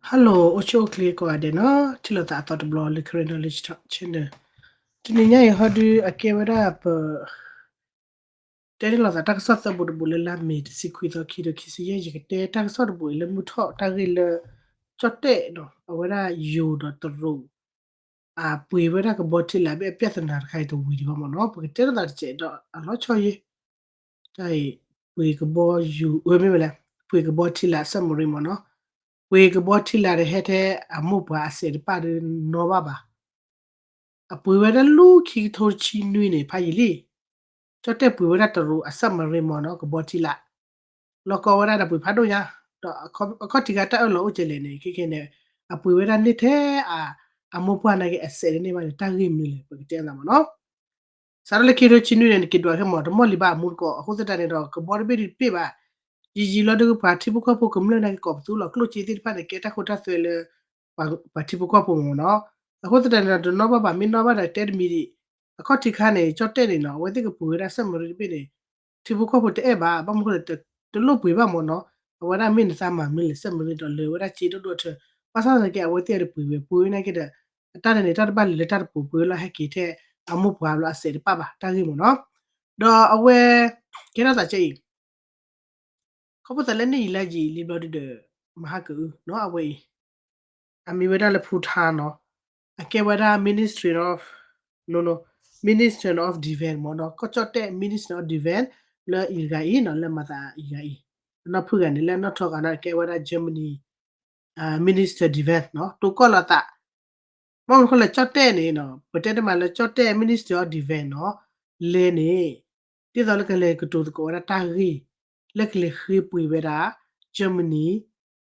Hello အိၣ်ဆူၣ်အိၣ်ချ့ကိးဂၤဒဲးနီၤ, ထံၣ်လိာ်သးအသီတဘျီလၢ Karen Knowledge Talk Channel. တနံၤညါအံၤဟီဒုး အကဲဝဲဒၣ်ပ တဲန့ၢ်လိာ်သးတၢ်ကစီၣ်သၢဘိတဘိလၢလါမ့ၤတဆံခွံသီ ခံကထိခံဆံယဲၢ် ယကတဲတၢ်ကစီၣ်တဘိအံၤလၢမုၢ်ထီၣ်တၢ်ဂ့ၢ်လၢ ကၠီၣ်တဲၣ်နီၤ အဝဲဒၣ်ယိၤဒီးတရူး အပှ့ၤဝဲဒၣ်ကဘီထံလာ်ဘၣ် အပျၢ်သနာ်တခါအံၤတဝံၤဒံးဘၣ်မ့ၢ်နီၤ, ပကတဲလိာ်သးတစဲးဒီးအလီၤဆီယဲၢ် တၢ်အံၤ ပှ့ၤကဘီယူၤ မ့ၢ်မ့ၢ်လဲၣ် ပှ့ၤကဘီထံလာ် submarine မ့ၢ်နီၤ, ပှ့ၤကဘီထံလာ်ဒီးဟဲထဲအမိၢ်ပှၢ်အစဲးတပၣ်ဒီးနီၣ်ဘၣ်ဘၣ်. အပှ့ၤဝဲဒၣ်လၢခံကထိတဆံနွံန့ၣ် ဖးယံာ်လံ. ကၠီၣ်တဲၣ်ပှ့ၤဝဲဒၣ်တရူးအ submarine မ့ၢ်နီၤ ကဘီထံလာ် လီၢ်ကီဝဲဒၣ်ဒီးပှ့ၤဖးဒိၣ်ညါ, ဒီးအခီၣ်ထံးခါတၢ်အၢၣ်လီၤအိၣ်ကဲလဲၣ်န့ၣ် ခဲခဲန့ၣ် အပှ့ၤဝဲဒၣ်န့ၢ်ထဲအ အမိၢ်ပှၢ်နာ်က့အစဲးတန့ၢ်ဘၣ်န့ၣ် တၢ်ဂ့ၢ်မနုၤလဲၣ် ပကတဲသးမ့ၢ်နီၤ. စးထီၣ်လၢခံကထိတဆံနွံန့ၣ် နက့ၤဒွးခဲမ့ၢ် တမီၢ်လံၤဘၣ်အမူတကိး အဃိသတးန့ၣ်ဒီး ကဘီတဘ့ၣ်ဒုးတပ့ၢ်ဘၣ်. ယံာ်ယံာ်လီၤဒုးပှၤထံဖိကီၢ်ဖိကမျၢၢ်နာ်က့ ကိးပသူလီၤကျိၣ်စ့သ့ၣ်တဖၣ်န့ၣ် ကဲတၢ်ဃိတၢ်သွဲလၢ ပှၤထံဖိကီၢ်ဖိမ့ၢ်နီၤ. အဃိသတးန့ၣ်ဒီး တနီၣ်ဘၣ်ဘၣ် မ့ၢ်နီၣ်ဘၣ်ဒီးတဲတမံၤဒံး, အခီၣ်ထံးခါန့ၣ် ကၠီၣ်တဲၣ်န့ၣ်နီၤ အဝဲသ့ၣ်ကပှ့ၤဝဲဒၣ် submarine တဘ့ၣ်န့ၣ် ထံဖိကီၢ်ဖိတအဲၣ်ဘၣ် ဘၣ်မနုၤဃိလဲၣ် တလိၣ်ပှ့ၤဘၣ်မ့ၢ်နီၤ. အဝဲဒၣ်မ့ၢ်နသးမၤမနုၤလဲၣ် submarine ဒီးလဲၤဝဲဒၣ်စ့ဒိၣ်ဒိၣ်ထၢ ဘၣ်ဆၣ်သနာ်က့ အဝဲသ့ၣ်အတပှ့ၤဝဲ ပှ့ၤဝဲနာ်က့ဒီး အတၢ်န့ၣ် တၢ်တဘၣ်လဲၤလၢတၢ်တပူၤ ပှ့ၤဝဲလီၤဟဲက့ၤထဲအမိၢ်ပှၢ်ဘျီအစဲးတပၣ်ဘၣ် တၢ်ဂ့ၢ်မ့ၢ်နီၤ. ဒီးအဝဲ ကဲထီၣ်သးကဲအံၤ ခီဖျိသးလၢနံၣ်ယံာ်လါယံာ်လံဘျီဒုဒီး မၤဟါကအုနီၤ အဝဲအံၤ အမ့ၢ်ဝဲဒၣ်လၢ ဖူထါနီၤ, အကဲဝဲဒၣ် Ministry of, no, no, Ministry of Defense မ့ၢ်နီၤ, ကီၢ်ကၠီၣ်တဲၣ် Ministry of Defense လၢအံၤတဂၤအံၤနီၤ လၢမၤသးအံၤတဂၤအံၤ, အနီၢ်ဖုၣ်ဂၤန့ၣ် လၢအနီၢ်ထီဂၤန့ၣ် ကဲဝဲဒၣ် Germany Minister Defense နီၤ, တိာ်ကီၢ်လိာ်သး ဘၣ်မနုၤဃိလဲၣ် ကၠီၣ်တဲၣ်န့ၣ်နီၤ ပတဲတမံၤလၢ ကၠီၣ်တဲၣ် Ministry of Defense နီၤ, လဲၤန့ၣ် ဒ်သိးလၢကလဲၤကတိၤသကိးဝဲဒၣ်တၢ်ဂ့ၢ် လၢကလဲၤဃ့ပှ့ၤဝဲဒၣ် Germany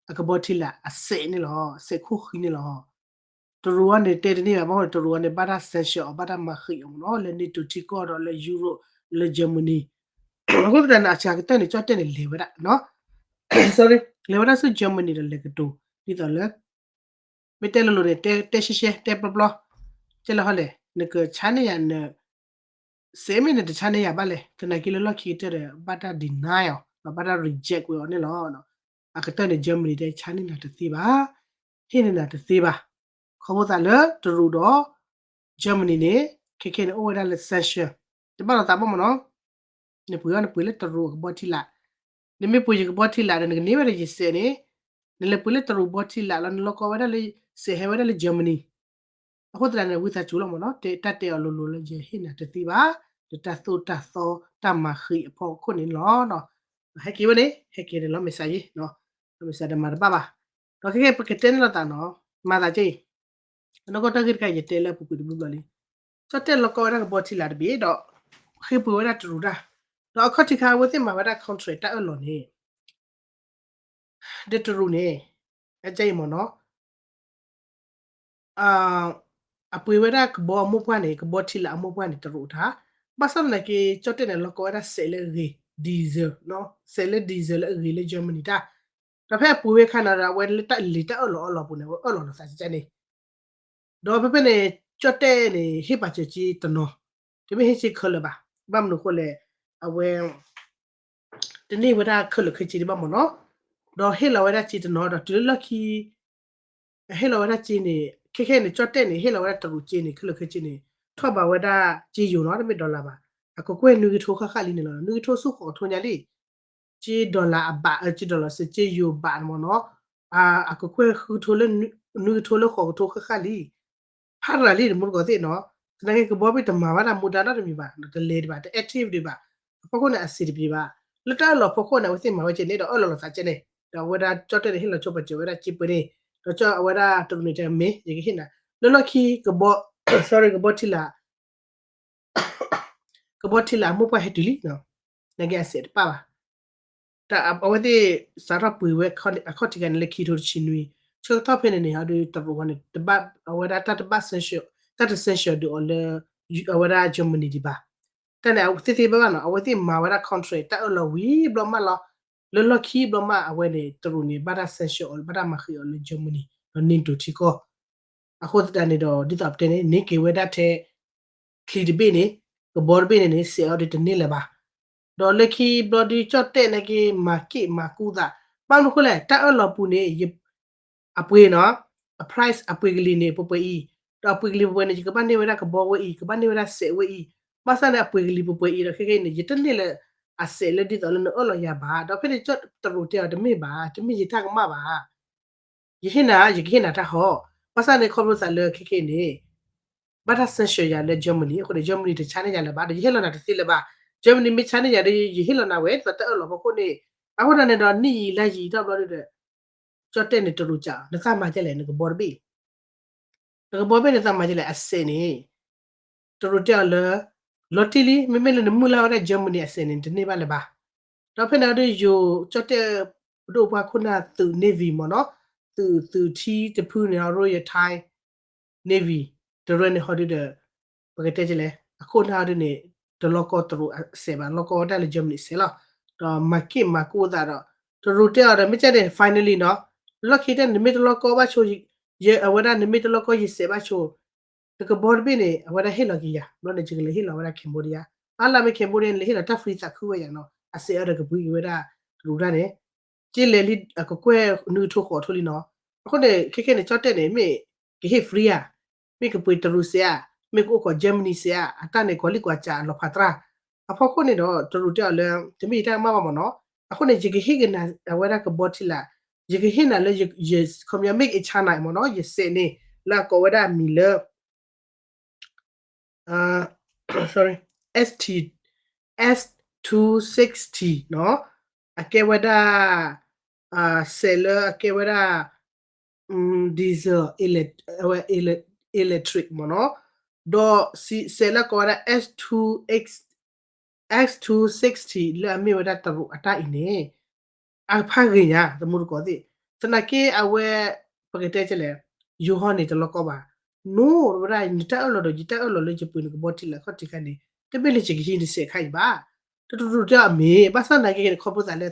အကဘီထံလာ်အစဲးန့ၣ်လီၤ, အစဲးခိၣ်ဃံန့ၣ်လီၤ. တရူးအံၤန့ၣ် တဲတန့ၢ်ဘၣ် ဘၣ်မနုၤ တရူးအံၤန့ၣ် ဘၣ်တၢ် sanction အီၤ ဘၣ်တၢ်မၤဃံးအီၤမ့ၢ်နီၤ လၢ NATO ထံကီၢ်ဒီးလၢ Europe လၢ Germany အဃိသတးန့ၣ် အစှၤကတၢၢ်န့ၣ် ကၠီၣ်တဲၣ်န့ၣ် လဲၤဝဲဒၣ် sorry လဲၤဝဲဒၣ်ဆူ Germany ဒီးလဲၤကတိၤ ဒ်သိးလၢ မ့ၢ်တဲလိၤလိၤန့ၣ် တဲတဲရှဲရှဲ တဲပျီပျီ ကဲလဲၣ်ဟီလဲၣ် နကဆါန့ၢ်ယၤန စဲးမ့ၢ်နတဆါန့ၢ်ယၤဘၣ်လဲၣ် သနာ်က့လၢလီၢ်ခံကတၢၢ်ဒီး ဘၣ်တၢ် deny အီၤ ဘၣ်တၢ် reject ဝဲအီၤန့ၣ်လီၤ. အကတၢၢ်န့ၣ် Germany တဲ ဆါန့ၢ်နၤတသ့ဘၣ်, ဟ့ၣ်န့ၢ်နၤတသ့ဘၣ်. ခီဖျိသးလၢတရူးဒီး Germany န့ၣ် ခဲခဲန့ၣ် အိၣ်ဝဲဒၣ်လၢ sanction တဘၣ်လိာ်သးဘၣ်မ့ၢ်နီၤ နပှ့ၤအီၤ နပှ့ၤလၢတရူးအကဘီထံလာ်, နမ့ၢ်ပှ့ၤယကဘီထံလာ်ဒီး နကန့ၢ်ဝဲဒၣ်ယစဲးန့ၣ်, နလဲၤပှ့ၤလၢတရူးဘီထံလာ်လီၤ နလီၢ်ကီဝဲဒၣ်လၢ စဲးဟဲဝဲဒၣ်လၢ Germany အဃိသတးန့ၣ် ဝံသးစူၤလီၤမ့ၢ်နီၤ တၢ်တဲအီၤလိၤလိၤလၢယဟ့ၣ်နၤတသ့ဘၣ်, ဒီးတၢ်သိၣ်တၢ်သီတၢ်မၤဃံးအဖီခိၣ်န့ၣ်လီၤ. ဟဲက့ၤဝဲန့ၣ် ဟဲက့ၤန့ၣ်လီၤ မ့ၢ်စးယ့ၣ်, မ့ၢ်စးဒီးမၤတဘၣ်ဘၣ်. ဒီးခဲကဲပကတဲန့ၢ်လိာ်သးနီၤ, မၤသးက့ၤ အနီၢ်ကီၢ်တၢ်ဂ့ၢ်တခါ ယတဲလၢအပူၤကွံာ်တဘျီဘျီလံ. ကၠီၣ်တဲၣ်လီၢ်ကီဝဲဒၣ်ကဘီထံလာ်တဘ့ၣ်ဒီး ဃ့ပှ့ၤဝဲဒၣ်တရူးတၢ်, ဒီးအခီၣ်ထံးခါအဝဲသ့ၣ်မၤဝဲဒၣ် contract တၢ်အၢၣ်လီၤန့ၣ် ဒီးတရူးန့ၣ် အကဲအံၤမ့ၢ်နီၤ အပှ့ၤဝဲဒၣ်ကဘီအမိၢ်ပှၢ်န့ၣ် ကဘီထံလာ်အမိၢ်ပှၢ်န့ၣ် တရူးတၢ်, ဘၣ်ဆၣ်သနာ်က့ ကၠီၣ်တဲၣ်န့ၣ် လီၢ်ကီဝဲဒၣ်စဲးလၢအဂ့ၤ diesel, စဲးလၢ diesel လၢအဂ့ၤလၢ Germany တၢ်, ဒီးဖဲအပှ့ၤဝဲအခါန့ၣ်ဒီး အဝဲလၢတၢ်လံာ်တၢ်အၢၣ်လီၤအီလီၤပူၤန့ၣ် အဝဲအၢၣ်လီၤလိာ်သးကန့ၣ် ဒီးဖဲဖဲန့ၣ် ကၠီၣ်တဲၣ်န့ၣ် ဟ့ၣ်ပာ်စၢၤက့တနီၤ, တမ့ၢ်ဟ့ၣ်က့ခဲလၢာ်ဘၣ်, ဘၣ်မနုၤအဃိလဲၣ်, အဝဲ တန့ၢ်ဝဲဒၣ်ခဲလၢာ်ခဲဆ့ဒံးဘၣ်မ့ၢ်နီၤ, ဒီးဟ့ၣ်လီၤဝဲဒၣ်က့တနီၤဒီးတုၤလၢလီၢ်ခံ ဟ့ၣ်လီၤဝဲဒၣ်က့န့ၣ် ခဲခဲန့ၣ် ကၠီၣ်တဲၣ်န့ၣ် ဟ့ၣ်လီၤဝဲဒၣ်တရူးက့န့ၣ် ခဲလၢာ်ခဲဆ့န့ၣ် ထီၣ်ဘးဝဲဒၣ်က့ယိၤနီၤ တမ့ၢ် dollar ဘၣ်, အကကွဲၢ်နွံကထိဃၣ်ဃၣ်လံန့ၣ်လီၤ, နွံကထိဆူဃိးကထိညါလံ က့ dollar အဘး က့ dollar စ့ က့ယိၤဘးမ့ၢ်နီၤ, အကကွဲၢ်ဃုကထိလၢ နွံကထိလၢဃိးကထိဃၣ်ဃၣ်လံ, ဖးရၤလံတမူတကိးသ့ၣ်နီၤ, သနာ်က့ကဘီဘ့ၣ်တမၤဘၣ်တၢ်မူဒါနီတမံၤဘၣ်, တလဲၤဒံးဘၣ် တ active ဒံးဘၣ်, အဖီခိၣ်န့ၣ်အစံးတပျ့ၤဘၣ်, လၢတၢ်အၢၣ်လီၤဖီခိၣ်န့ၣ် အဝဲသ့ၣ်မၤဝဲကဲန့ၣ်ဒီးအၢၣ်လီၤလိာ်သးကဲန့ၣ်, ဒီးအဝဲဒၣ်ကၠီၣ်တဲၣ်န့ၣ် ဟ့ၣ်လီၤဆိပာ်စၢၤဝဲဒၣ်က့ပှဲၤန့ၣ်, ဒီးကၠီၣ်အဝဲဒၣ်တရူးန့ၣ်တဲမ့ၢ် ယကဟ့ၣ်နၤ, လၢလီၢ်ခံကဘီ sorry ကဘီထံလာ် ကဘီထံလာ်အမိၢ်ပှၢ်ဟဲတုၤလံ, နာ်က့အစဲးတပၣ်ဘၣ်, တၢ်အဝဲသ့ၣ်စးထီၣ်ပှ့ၤဝဲအခီၣ်ထံးခါန့ၣ်လၢခံကထိတဆံနွံ, ဆၢကတီၢ်ဖဲန့ၣ်န့ၣ် ဟီဒုးတရူးဝဲန့ၣ် တဘၣ်အဝဲဒၣ်တၢ်တဘၣ် sanction တၢ်တ sanction ဒုးအီၤလၢ အဝဲဒၣ် Germany ဒံးဘၣ်, တၢ်န့ၣ်သ့သ့ဘၣ်ဘၣ်နီၤ အဝဲသ့ၣ်မၤဝဲဒၣ် contract တၢ်အၢၣ်လီၤဝံၤဘျီမးလီၤ, လၢလီၢ်ခံဘျီမး အဝဲန့ၣ် တရူးန့ၣ် ဘၣ်တၢ် sanction အီၤလၢဘၣ်တၢ်မၤဃံးအီၤလၢ Germany ဒီး NATO ထံကီၢ် အဃိသတးန့ၣ်ဒီး ဒ်သိးပတဲန့ၣ် န့ၢ်က့ၤဝဲဒၣ်ထဲ ချံတဘ့ၣ်န့ၣ် ကဘီတဘ့ၣ်န့ၣ်န့ၣ် စဲးအီၤဒုးတန့ၢ်လၢၤဘၣ်, ဒီးလၢခံဘျီဒုးကၠီၣ်တဲၣ်နာ်က့ မၤက့ၣ်မၤကူသး, ဘၣ်မနုၤဃိလဲၣ် တၢ်အၢၣ်လီၤပူၤန့ၣ် ယ အပှ့ၤနီၤ, အ price အပှ့ၤကလံၤန့ၣ် ပှဲၤပှဲၤအံၤ, ဒီးအပှ့ၤကလံၤပှဲၤပှဲၤန့ၣ် ယကဘၣ်န့ၢ်ဝဲဒၣ်ကဘီဝဲအံၤ, ကဘၣ်န့ၢ်ဝဲဒၣ်စဲးဝဲအံၤ, ဘၣ်ဆၣ်န့ၣ် အပှ့ၤကလံၤပှဲၤပှဲၤအံၤဒီး ခဲခဲအံၤန့ၣ် ယတန့ၢ်လၢအစဲးလၢဒ်သိးလၢနအၢၣ်လီၤယၤဘၣ်, ဒီးဖဲန့ၣ် ကၠီၣ်တရူးတဲအီၤတမ့ၢ်ဘၣ်, တမ့ၢ်ယတၢ်ကမၣ်ဘၣ် ယဟ့ၣ်နၤ ယကဟ့ၣ်နၤတၢ်ဟီ, ဘၣ်ဆၣ်န့ၣ် ခီဖျိသးလၢခဲခဲအံၤန့ၣ် ဘၣ်တၢ် sanction ယၤလၢ Germany အဃိန့ၣ် Germany တဆါန့ၢ်ယၤလၢၤဘၣ်, ဒီးယဟ့ၣ်လီၤနၤတသ့လၢၤဘၣ်, Germany မ့ၢ်ဆါန့ၢ်ယၤဒီး ယဟ့ၣ်လီၤနၤဝဲ ဒ်သိးတၢ်အၢၣ်လီၤဖီခိၣ်န့ၣ်, အဃိသတးန့ၣ်ဒီး နံၣ်ယံာ်လါယံာ်တဘျီဒီး ကၠီၣ်တဲၣ်န့ၣ် တရူးစံး, နသးမၤဒ်လဲၣ် နကဘီတဘ့ၣ် နကဘီဘ့ၣ်န့ၣ်သးမၤဒ်လဲၣ် အစဲးန့ၣ် တရူးတဲအီၤလၢ လီၤတံၢ်လံ, မ့မ့ၢ်လၢနမုၢ်လၢ်ဝဲဒၣ် Germany အစဲးန့ၣ် နတန့ၢ်ဘၣ်လၢၤဘၣ်, ဒီးဖဲန့ၣ်ဒီး ယိၤကၠီၣ်တဲၣ်ပဒိၣ်ပှၢ်ခိၣ်နၢ်သုး Navy မ့ၢ်နီၤ, သုး သုးထံတဖုန့ၣ် Royal Thai Navy တရၢန့ၣ်ဟီဒုဒီး ပကတဲဒ်လဲၣ် အခိၣ်နၢ်ဟီဒုန့ၣ် တလီၤကီတရူးအစဲးဘၣ်, လီၤကီဝဲဒၣ်လၢ Germany အစဲးလီၤ, ဒီးမၤက့ၢ်မၤကိၢ်သးဒီး တရူးတဲအီၤဒီး မ့ၢ်ကဲန့ၣ် finally နီၤ, လီၢ်ခံကတၢၢ်န့ၣ် နမ့ၢ်တလီၤကီဘၣ်ဆိ, ယ အဝဲဒၣ် နမ့ၢ်တလီၤကီယစဲးဘၣ်ဆိ နကဘီတဘ့ၣ်န့ၣ် အဝဲဒၣ်ဟ့ၣ်လီၤက့ၤယၤ, ဘျီန့ၣ် ယကလဲၤဟ့ၣ်လီၤဝဲဒၣ် Cambodia, အါလၢမ့ၢ် Cambodia န့ၣ် လဲၤဟ့ၣ်လီၤတၢ် free သးခုဝဲယၤနီၤ, အစဲးအၢဒီးကပှ့ၤက့ၤဝဲဒၣ်တရူးတၢ်န့ၣ်, က့လဲၤလံအကကွဲၢ်နွံကထိဃိးကထိလံနီၤ, အဃိန့ၣ် ခဲခဲန့ၣ် ကၠီၣ်တဲၣ်န့ၣ် မ့ၢ်ကဟ့ၣ် free ဧါ, မ့ၢ်ကပှ့ၤတရူးစဲးဧါ, မ့ၢ်ကအိၣ်ခိး Germany စဲးဧါ, အတၢ်န့ၣ် ကွၢ်လံကွၢ်စးအလီၤဖးတြၢ်, အဖီခိၣ်န့ၣ်ဒီး တရူးတဲအီၤလၢ တမ့ၢ်ယတၢ်ကမၣ်ဘၣ်မ့ၢ်နီၤ, အဃိန့ၣ် ယကဟ့ၣ်က့ၤနၤအဝဲဒၣ်ကဘီထံလာ်, ယကဟ့ၣ်နၤလၢ ယ ခီပညီ made in China မ့ၢ်နီၤ, ယစဲးန့ၣ် လၢအကိးဝဲဒၣ်အမံၤလၢ sorry, S T, S two sixty နီၤ, အကဲဝဲဒၣ် စဲးလၢအကဲဝဲဒၣ် diesel, elec-, အဝဲ elec-, electric မ့ၢ်နီၤ, ဒီးစဲးလၢကိးဝဲဒၣ် S two X, S two sixty လၢအမ့ၢ်ဝဲဒၣ်တရူးအတၢ်အံၤန့ၣ် အဖးဂ့ၤညါ တမူတကိးသ့ၣ်, သနာ်က့အဝဲ ပကတဲဒ်လဲၣ်, ယိၤဟီန့ၣ်တလီၤကီဘၣ်, နအိၣ်ဝဲဒၣ် နတၢ်အၢၣ်လီၤဒီး ယတၢ်အၢၣ်လီၤလၢယပှ့ၤနကဘီထံလာ်ခီၣ်ထံးခါန့ၣ် တမ့ၢ်လၢယကဟံးနစဲးခါအံၤဘၣ်, တတရူးတဲအီၤမ့ၢ် ဘၣ်ဆၣ်သနာ်က့န့ၣ် ခီဖျိသးလၢ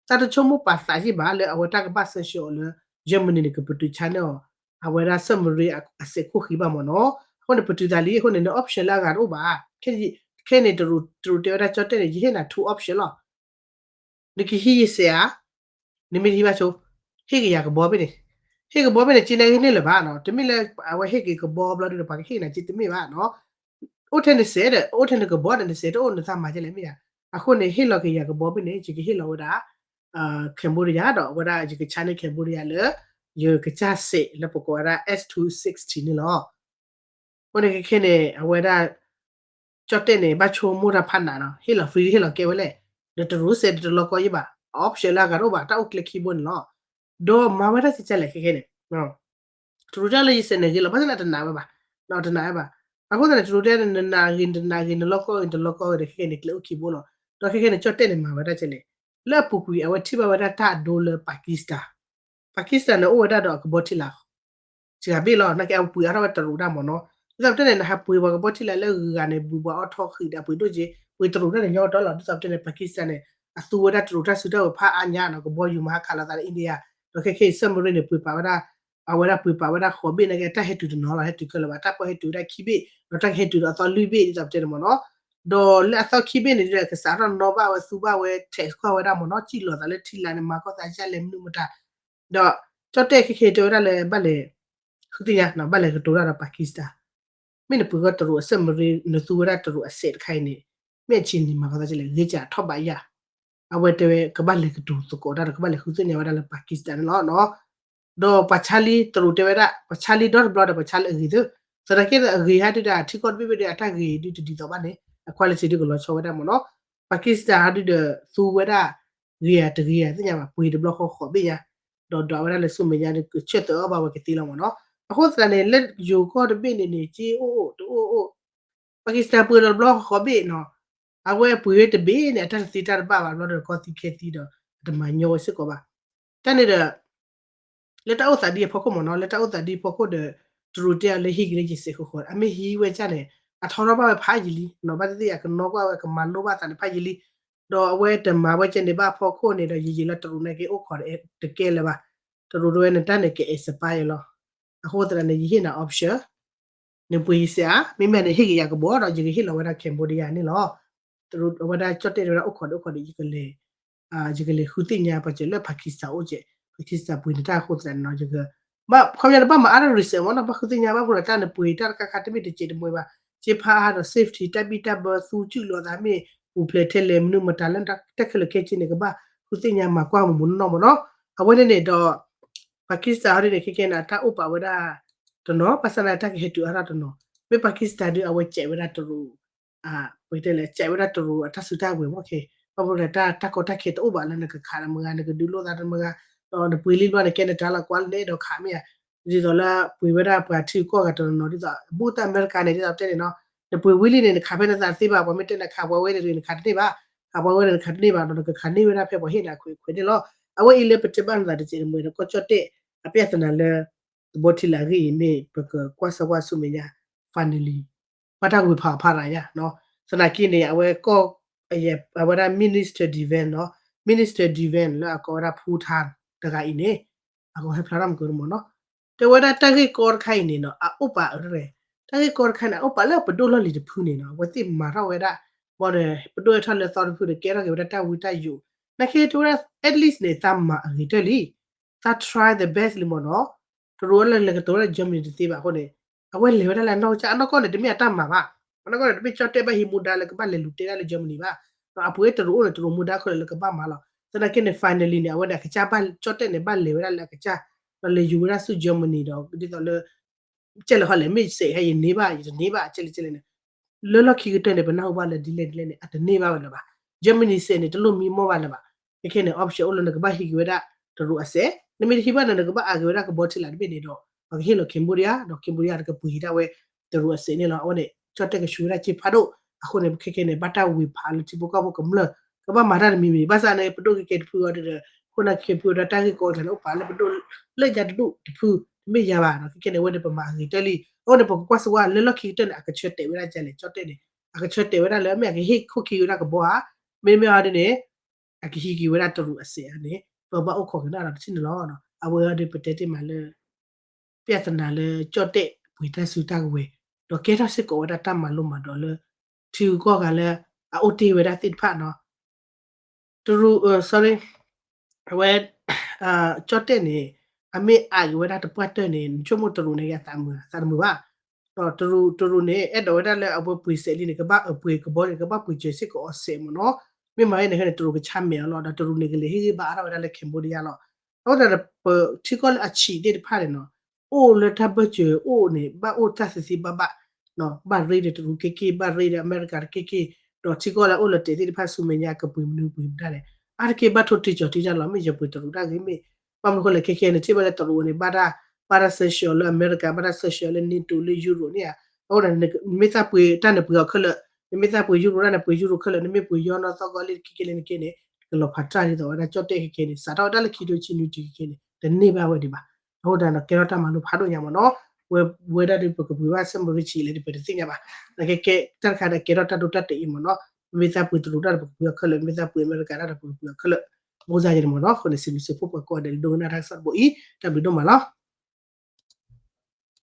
သးတဆိကမိၣ်ပာ်သးယံၢ်ဘၣ်လၢအဝဲတၢ်ကဘၣ် sanction အီၤလၢ Germany န့ၣ် ကပတုာ်ဆါန့ၢ်အီၤ အဝဲဒၣ် submarine အစဲးခိၣ်ဃံဘၣ်မ့ၢ်နီၤ, အဃိန့ၣ် ပတုာ်သးလံအဃိန့ၣ် န option လၢအဂၤတအိၣ်ဘၣ်, ခဲန့ၣ် တရူးတဲဝဲဒၣ်ကၠီၣ်တဲၣ်န့ၣ် ယဟ့ၣ်နၤ two option လီၤ နကဟံးယစဲးဧါ, နမ့ၢ်တဟံးဘၣ်ဆိ, ဟ့ၣ်က့ၤယၤကဘီဘ့ၣ်န့ၣ်, ဟ့ၣ်ကဘီဘ့ၣ်န့ၣ် က့န့ၣ်ဂ့ၤန့ၢ်လၢၤဘၣ်နီၤ, တမ့ၢ်လၢအဝဲဟ့ၣ်က့ၤကဘီဘျီဒုဒီး ပှၤကဟ့ၣ်နၤက့တမ့ၢ်ဘၣ်နီၤ, အိၣ်ထဲနစဲးဒီး အိၣ်ထဲနကဘီဒီး နစဲးတအိၣ်နသးမၤဒ်လဲၣ်မ့ၢ်ဧါ, အဃိန့ၣ် ဟ့ၣ်လီၤက့ၤယၤကဘီဘ့ၣ်န့ၣ် ယကဟ့ၣ်လီၤဝဲဒၣ် Cambodia ဒီးအဝဲဒၣ်ယကဆါန့ၢ် Cambodia လၢ ယကစၢ်စဲးလၢပကိးဝဲဒၣ် S two sixty န့ၣ်လီၤ. အဃိန့ၣ်ခဲခဲန့ၣ် အဝဲဒၣ် ကၠီၣ်တဲၣ်န့ၣ် ဘၣ်ဆိကမိၣ်တၢ်ဖးနးနီၤ, ဟ့ၣ်လီၤ free ဟ့ၣ်လီၤကဲဝဲလဲၣ်, ဒီးတရူးစဲးဒီးတလီၤကီယံၢ်ဘၣ်, option လၢအဂၤတအိၣ်ဘၣ်, တၢ်အိၣ်ကျဲခံဘိန့ၣ်လီၤ. ဒီးမၤဝဲဒၣ်ကဲကဲလဲၣ်ခဲခဲန့ၣ် တရူးတဲလၢယစဲးန့ၣ်ဂ့ၤလီၤ, ဘၣ်ဆၣ်န့ၣ်တနာ်ဝဲဘၣ်, တနာ်ဝဲဘၣ်. အဃိသတးန့ၣ် တရူးတဲနနာ်ဂ့ၤ နတနာ်ဂ့ၤ နလီၤကီဂ့ၤ နတလီၤကီဂ့ၤဒီး ခဲခဲန့ၣ် ကျဲအိၣ်ခံဘိလီၤ. ဒီးခဲခဲန့ၣ် ကၠီၣ်တဲၣ်န့ၣ် မၤဝဲဒၣ်ကဲလဲၣ်, လၢအပူၤကွံာ် အဝဲထံၣ်ဘၣ်ဝဲဒၣ်တၢ်အဒိလၢ Pakistan, Pakistan န့ၣ် အိၣ်ဝဲဒၣ်ဒီးအကဘီထံလာ် စှၤဘ့ၣ်လီၤ, နာ်က့အပှ့ၤအါထီၣ်ဝဲတရူးတၢ်မ့ၢ်နီၤ, ဒ်သိးပတဲန့ၣ် နဟးပှ့ၤပှၤကဘီထံလာ်လၢဂုၤဂၤန့ၣ် ဘုးပှၤအီၣ်ထီၣ်ဃံးဒီးအပှ့ၤဒိၣ်က့, ပှ့ၤတရူးတၢ်န့ၣ် ညီကတီၤလီၤ, ဒ်သိးပတဲန့ၣ် Pakistan န့ၣ် အသူဝဲဒၣ်တရူးတၢ်စုတၢ်ဝဲၤဖးအါညါနီၤ, ကဘီယူၤမၤဟးခးလိာ်သးလၢ India, ဒီးခဲခဲအံၤ submarine န့ၣ် ပှ့ၤပာ်ဝဲဒၣ် အဝဲဒၣ်ပှ့ၤပာ်ဝဲဒၣ်ဃိးဘ့ၣ်နာ်က့ တၢ်ဟဲတုၤတနီၤလီၤ, ဟဲတုၤခဲလၢာ်ဘၣ်, တၢ်ပှ့ၤဟဲတုၤဝဲဒၣ်ခံဘ့ၣ်, ဒီးတၢ်ကဟဲတုၤဒီးအသီလွံၢ်ဘ့ၣ် ဒ်သိးပတဲန့ၣ်မ့ၢ်နီၤ, ဒီးလၢအသီခံဘ့ၣ်န့ၣ် ကစးထီၣ်နီၣ်ဘၣ်ဝဲသူဘၣ်ဝဲ tax ကွၢ်ဝဲဒၣ်မ့ၢ်နီၤ, စံၣ်လီၤသးလၢထံလာ်န့ၣ် မၤကီၢ်သးယါလဲၣ်မနုၤမတၤ, ဒီးကၠီၣ်တဲၣ်ခဲခဲတဲဝဲဒၣ်လၢဘၣ်လဲၤ ဃုသ့ၣ်ညါ ဘၣ်လဲၤကတိၤတၢ်ဒီး Pakistan, မ့ၢ်နပှ့ၤကီၢ်တရူးအ submarine နသူဝဲဒၣ်တရူးအစဲးတခါအံၤန့ၣ် မ့ၢ်အဆံးန့ၣ် မၤကီၢ်သးယါလဲၣ် ဂ့ၤစၢ်ထီၣ်ဘးယၢ်, အဝဲတဲဝဲကဘၣ်လဲၤကတိၤသကိးတၢ်ဒီး ကဘၣ်လဲၤဃုသ့ၣ်ညါဝဲဒၣ်လၢ Pakistan န့ၣ်လီၤ. ဒီးပှၤဆါလံ တရူးတဲဝဲဒၣ် ပှၤဆါလံဒီတဘျီဒီး ပှၤဆါလံအဂ့ၤသ့, သနာ်က့ဒီးအဂ့ၤဟဲဒုဒီး အထံကီၢ်တဘ့ၣ်ဘ့ၣ်ဒီး အတၢ်ဂ့ၤဒုတဒ်သိးဘၣ်န့ၣ် အ quality ဒုကလီၤဆီဝဲဒၣ်မ့ၢ်နီၤ, Pakistan ဟဲဒုဒီး သူဝဲဒၣ် ဂ့ၤဧါတဂ့ၤဧါသ့ၣ်ညါဘၣ်, ပှ့ၤတဘျီဃီဃိးဘ့ၣ်ညါ, ဒီးဒွးဝဲဒၣ်လၢဆူမဲာ်ညါဒီး ကဆၢၣ်သၢအီၣ်ဘၣ်ဝဲကသ့လီၤမ့ၢ်နီၤ. အဃိသတးန့ၣ် လၢယိၤကီၢ်တဘ့ၣ်န့ၣ်န့ၣ် က့အိၣ်အိၣ်တအိၣ်အိၣ် Pakistan ပှ့ၤဒီးတဘျီဃီဃိးဘ့ၣ်နီၤ, အဝဲပှ့ၤဝဲတဘ့ၣ်န့ၣ် အတၢ်တသ့တၢ်တဘၣ်ဘၣ် ဘျီဒီးကီၢ်သံခဲသံဒီး အတမၤညီဝဲစ့ၢ်ကီးဘၣ်. တၢ်န့ၣ်ဒီး လၢတၢ်အိၣ်သးဒ်အဖီခိၣ်မ့ၢ်နီၤ, လၢတၢ်အိၣ်သးဒ်အဖီခိၣ်ဒီး တရူးတဲအီၤလၢဟံးက့ၤလၢယစဲးဃီဃီ, အမ့ၢ်ဟံးဝဲဒ်န့ၣ် အထီထီၣ်ဘၣ်ဝဲဖးယံာ်လံနီၤ, ဘၣ်သ့ၣ်သ့ၣ်အကနီၣ်ကွၢ်ဝဲ ကမၤလိဘၣ်သးန့ၣ်ဖးယံာ်လံ, ဒီးအဝဲတမၤဝဲကဲန့ၣ်ဘၣ်အဖီခိၣ်န့ၣ်ဒီး ယယံာ်လၢတရူးန့ၣ်က့ၤအိၣ်ခိးတကဲလၢၤဘၣ်, တရူးတဲဝဲန့ၣ်တၢ်န့ၣ်က expire လီၤ. အဃိသတးန့ၣ် ယဟ့ၣ်နၤ option နပှ့ၤယစဲးဧါ, မ့မ့ၢ်န့ၣ်ဟ့ၣ်က့ၤယၤကဘီဒီး ယကဟ့ၣ်လီၤဝဲဒၣ် Cambodia န့ၣ်လီၤ. တရူးအဝဲဒၣ်ကၠီၣ်တဲၣ်တဲဝဲဒၣ်အိၣ်ခိးဒီးအိၣ်ခိးဒီး ယကလဲၤ ယကလဲၤဃုသ့ၣ်ညါပှၤစၢၤလၢ Pakistan အိၣ်ကဲး, Pakistan ပှ့ၤန့ၣ်တၢ်အဃိသတးန့ၣ်နီၤ ယက ဘၣ်ခီပညီန့ၣ် ဘၣ်မၤအါထီၣ် research မ့ၢ်နီၤ ဘၣ်ဃုသ့ၣ်ညါဘၣ်ဖဲလၢတၢ်နပှ့ၤတၢ်တခါခါတမ့ၢ်တစဲးတမှဲဘၣ် စ့ဖးအါဒီး safety တၢ်ဘံၣ်တၢ်ဘၢ သူစူၣ်လိာ်သးမ့ၢ်ပူၤဖျဲးထဲလဲၣ် မနုၤမတၤလၢတၢ်ခဲလၢာ်ခဲဆ့န့ၣ် ကဘၣ်ဃုသ့ၣ်ညါမၤကွၢ်မူးမူးနီၢ်နီၢ်မ့ၢ်နီၤ အဝဲန့ၣ်န့ၣ်ဒီး Pakistan ဟီဒ်န့ၣ် ခဲကဲန့ၣ် အတၢ်အိၣ်ပာ်ဝဲဒၣ်တနီၤ ဘၣ်ဆၣ်န့ၣ်တၢ်ကဟဲတုၤအါထီၣ်တနီၤ မ့ၢ် Pakistan ဒုးအဝဲစဲးဝဲဒၣ်တရူး ပတဲလဲၣ် စဲးဝဲဒၣ်တရူးအတၢ်စုတၢ်ဝဲၤမ့ၢ်ခဲ ဘၣ်ဖဲလၢတၢ်ကီတၢ်ခဲတအိၣ်ဘၣ်လၢနကခးတမဂၤ နကဒုးလိာ်သးတမဂၤ ဒီးနပှ့ၤလံဘျီန့ၣ် ကဲနတၢ်လီၤကွၢ်လၢနအဲၣ်ဒိးခးမ့ၢ်ဧါ ဒ်သိးလၢပှ့ၤဝဲဒၣ်ပှၤထံကီၢ်ဂၤတနီၤနီၤ ဒ်သိးဘူးတၢ်အမဲရကၤန့ၣ် ဒ်သိးပတဲန့ၣ်နီၤ နပှ့ၤဝံၤလံန့ၣ် နခးဖဲနသးတသ့ဘၣ် ပှၤမ့ၢ်တဲနခးပှၤဝဲန့ၣ် နခးတန့ၢ်ဘၣ် ခးပှၤဝဲန့ၣ် နခးတန့ၢ်ဘၣ်ဒီး နကခးန့ၢ်ဝဲဒၣ်ဖဲပှၤဟ့ၣ်နၤခွဲးခွဲးန့ၣ်လီၤ. အဝဲအံၤလၢပတဲဘၣ်နသးတစဲးတမှဲဒီး ကီၢ်ကၠီၣ်တဲၣ် အပြဿနာလၢ သဘီထံလာ်အဂ့ၢ်အံၤမ့ၢ် ပကကွၢ်စၢၤကွၢ်ဆူမဲာ်ညါ finally ဘၣ်တၢ်ဂုၤဖးဖးရၤညါ သနာ်က့န့ၣ် အဝဲကီၢ် အဝဲဒၣ် Minister Defense နီၤ Minister Defense လၢအကိးဝဲဒၣ် Phu Thang တဂၤအံၤန့ၣ် အကဟဲဖျါထီၣ်မုၢ်ကမ့ၢ်နီၤ တဲဝဲဒၣ်တၢ်ဂ့ၢ်ကီတခါအံၤန့ၣ်နီၤ အအိၣ်ပာ်အၢ တၢ်ဂ့ၢ်ကီတခါန့ၣ် အအိၣ်ပာ်လၢပဒိၣ်လီၢ်လံၤတဖုန့ၣ်နီၤ အဝဲသ့ၣ်မၤထီၣ်ဝဲဒၣ် ဘၣ်ဒီး ပဒိၣ်ဟဲထီၣ်လၢသီတဖုန့ၣ် ကဲထီၣ်က့ၤဝဲဒၣ်တၢ်ဝံတၢ်ယိး နာ်က့တဲဝဲဒၣ် at least န့ၣ် သးမၤအဂ့ၤတၢၢ်လံ သး try the best လံမ့ၢ်နီၤ တရူးအလၢလဲၤကတိၤဝဲဒၣ် Germany တသ့ဘၣ်အဃိန့ၣ် အဝဲလဲၤဝဲဒၣ်လၢအနီၢ်ကစၢ် အနီၢ်ကီၢ်န့ၣ် တမ့ၢ်အတၢ်မၤဘၣ် အနီၢ်ကီၢ်န့ၣ် တမ့ၢ်ကၠီၣ်တဲၣ်ဘၣ်ဟံးမူဒါလၢကဘၣ်လဲၤလူၤတဲဒၣ်လၢ Germany ဘၣ် ဒီးအပှ့ၤတရူးအိၣ်န့ၣ် တရူးမူဒါခဲလၢာ်လၢကဘၣ်မၤလီၤ သနာ်က့န့ၣ် finally န့ၣ် အဝဲဒၣ်ကစၢ်ဘၣ် ကၠီၣ်တဲၣ်န့ၣ် ဘၣ်လဲၤဝဲဒၣ်လၢအကစၢ် ဒီးလဲၤယူၤဝဲဒၣ်ဆူ Germany ဒီး ဒ်သိးလၢ ကဲလဲၣ်ဟီလဲၣ် မ့ၢ်စဲးဟဲယန့ၢ်ဘၣ် ယတန့ၢ်ဘၣ် ကဲလဲၣ်ကဲလဲၣ်န့ၣ် လၢလီၢ်ခံကတၢၢ်န့ၣ် ပနၢ်ဟူဘၣ်လၢဒ်လဲၣ်ဒ်လဲၣ်န့ၣ် အတန့ၢ်ဘၣ်ဝဲလၢၤဘၣ် Germany စဲးန့ၣ် တလိၣ်မံမီၢ်ဘၣ်လၢၤဘၣ် ခဲခဲန့ၣ် option အိၣ်လၢနကဘၣ်ဟံးက့ၤဝဲဒၣ် တရူးအစဲး နမ့ၢ်တဟံးဘၣ်န့ၣ် နကဘၣ်အါက့ၤဝဲဒၣ်ကဘီထံလာ်တဘ့ၣ်န့ၣ်ဒီး ပှၤကဟ့ၣ်လီၤ Cambodia ဒီး Cambodia တကပှ့ၤဒၣ်ဝဲ တရူးအစဲးန့ၣ်လီၤ အဝဲန့ၣ် ကၠီၣ်တဲၣ်ကဆူးဝဲဒၣ်စ့ဖးဒိၣ် အဃိန့ၣ် ခဲခဲန့ၣ် ဘၣ်တၢ်ဝ့ၤဖးလၢထံဖိကီၢ်ဖိကမျၢၢ် ကဘၣ်မၤတၢ်တမံၤမံၤ ဘၣ်ဆၣ်န့ၣ် ပဒိၣ်ကကဲတဖုအီၤဒီး ခိၣ်နၢ်ကကဲတဖုအီၤဒီး တၢ်ဂ့ၢ်ကီတခါန့ၣ် အိၣ်ပာ်လၢပဒိၣ်လၢညါတဒူၣ်တဖု တမ့ၢ်ယၤဘၣ်ဒီး ခဲခဲန့ၣ် အဝဲန့ၣ် ပမၤအဂ့ၤတၢၢ်လံ အဃိန့ၣ် ပကကွၢ်စၢၤဝဲလၢလီၢ်ခံကတၢၢ်န့ၣ် အကဆၢတဲာ်ဝဲဒၣ်ကလဲၣ် ကၠီၣ်တဲၣ်န့ၣ် အကဆၢတဲာ်ဝဲဒၣ်လၢ မ့ၢ်အကဟ့ၣ်ခိၣ်ခံဝဲဒၣ်ကဘီဧါ မ့တမ့ၢ်အီၤဒ်န့ၣ် အကဟံးက့ၤဝဲဒၣ်တရူးအစဲးဧါန့ၣ် ပဘၣ်အိၣ်ခိးကနၣ်ဒီးတထံၣ်န့ၣ်လီၤ. အဝဲအံၤဒီးပတဲတ့ၢ်မးလၢ ပြဿနာလၢကၠီၣ်တဲၣ် ပှ့ၤတၢ်စုတၢ်ကဝဲၤ ဒီးကဲထီၣ်စ့ၢ်ကီးဝဲဒၣ်တၢ်မၤလိမၤဒိးလၢ ထံဂုၤကီၢ်ဂၤလၢ အအိၣ်တ့ၢ်ဝဲဒၣ်သ့ၣ်တဖၣ်နီၤ တရူး sorry အဝဲ ကၠီၣ်တဲၣ်န့ၣ် အမ့ၢ်အါက့ၤဝဲဒၣ်တပှၢ်တၢၢ်န့ၣ် နဆိကမိၣ်တရူးန့ၣ် အသးမုာ် အသးတမုာ်ဘၣ် ဒီးတရူး တရူးန့ၣ် အဲၣ်ဒိးဝဲဒၣ်လၢအဝဲပှ့ၤစဲးလံန့ၣ် ကဘၣ်အပှ့ၤကဘီန့ၣ် ကဘၣ်ပှ့ၤစဲးစ့ၢ်ကီးအီၤစဲးမ့ၢ်နီၤ မ့ၢ်မၤအံၤန့ၣ်န့ၣ် တရူးကဆါမဲာ်အီၤလီၤ ဒီးတရူးန့ၣ်ကလဲၤဟ့ၣ်ဂံၢ်ဘါအါထီၣ်ဝဲဒၣ်လၢ Cambodia လီၤ အဃိသတးဒီး ပထံကီၢ်လၢအဆံးသ့ၣ်တဖၣ်န့ၣ်နီၤ အိၣ်လၢတၢ်ဘၢၣ်စၢၤအိၣ်န့ၣ် ဘၣ်အိၣ်တၢ်သ့သ့ဘၣ်ဘၣ် ဘၣ်ရ့ဒီးတရူးက့ၢ်က့ၢ် ဘၣ်ရ့ဒီးအမဲရကၤတက့ၢ်က့ၢ် ဒီးထံကီၢ်လၢအအိၣ်လီၤတဲာ်သ့ၣ်တဖၣ်ဆူမဲာ်ညါ ကပှ့ၤမနုၤပှ့ၤမတၤလဲၣ် အါတက့ၢ်ဘၣ်ထိၣ်တံၢ်ကၠီၤတံၢ်တၢ်လီၤ မ့ၢ်ယပှ့ၤတရူးတၢ်ဂ့ၤမ့ၢ် ဘၣ်မနုၤအဃိလဲၣ် ခဲခဲန့ၣ် ထံၣ်ဘၣ်လၢတရူးန့ၣ် ဘၣ်တၢ် ဘၣ်တၢ် sanction လၢအမဲရကၤ ဘၣ်တၢ် sanction လၢ NATO လၢ Europe န့ၣ်ဧါ အဃိဒီး နမ့ၢ်သးပှ့ၤတၢ်န့ၣ်ပှ့ၤအီၤခဲလၢာ် နမ့ၢ်သးပှ့ၤ Euro တၢ်န့ၣ်ပှ့ၤ Euro ခဲလၢာ် နမ့ၢ်ပှ့ၤယီၢ်နီၢ်သီၣ်ဂီၤလံတက့ၢ်က့ၢ်လံန့ၣ်က့န့ၣ် ကလီၤဖးတၢ်ဒ်သိးဝဲဒၣ်ကၠီၣ်တဲၣ်ခဲခဲန့ၣ် စးထီၣ်ဝဲဒၣ်လၢခံထိဆံနွံတုၤခဲခဲန့ၣ် တန့ၢ်ဘၣ်ဝဲဒံးဘၣ် အဃိဒီး ကဲထီၣ်တၢ်မၤလိဖးဒိၣ်ညါမ့ၢ်နီၤ ဝဲဒၣ်ဒီးပကပှ့ၤဘၣ် submarine လၢဒ်ပတသ့ၣ်ညါဘၣ် နကဲကဲတၢ်တခါဒီးကဲထီၣ်တၢ်ဒိတၢ်တဲာ်အံၤမ့ၢ်နီၤ မ့ၢ်သးပှ့ၤတရူးတၢ်ဒီးပကပှ့ၤအီၤခဲလၢာ် မ့ၢ်သးပှ့ၤအမဲရကၤတၢ်ဒီးပကပှ့ၤအီၤခဲလၢာ် ဘၣ်ဆၣ်ယဲန့ၣ်မ့ၢ်နီၤ အဃိန့ၣ် စံးဘျုးစံးဖှိၣ်ပှၤကိးဂၤဒဲးလၢဒိကနၣ်တၢ်ကစီၣ်တဘိအံၤ တၢ်ဘျုးဒိၣ်မးလီၤ.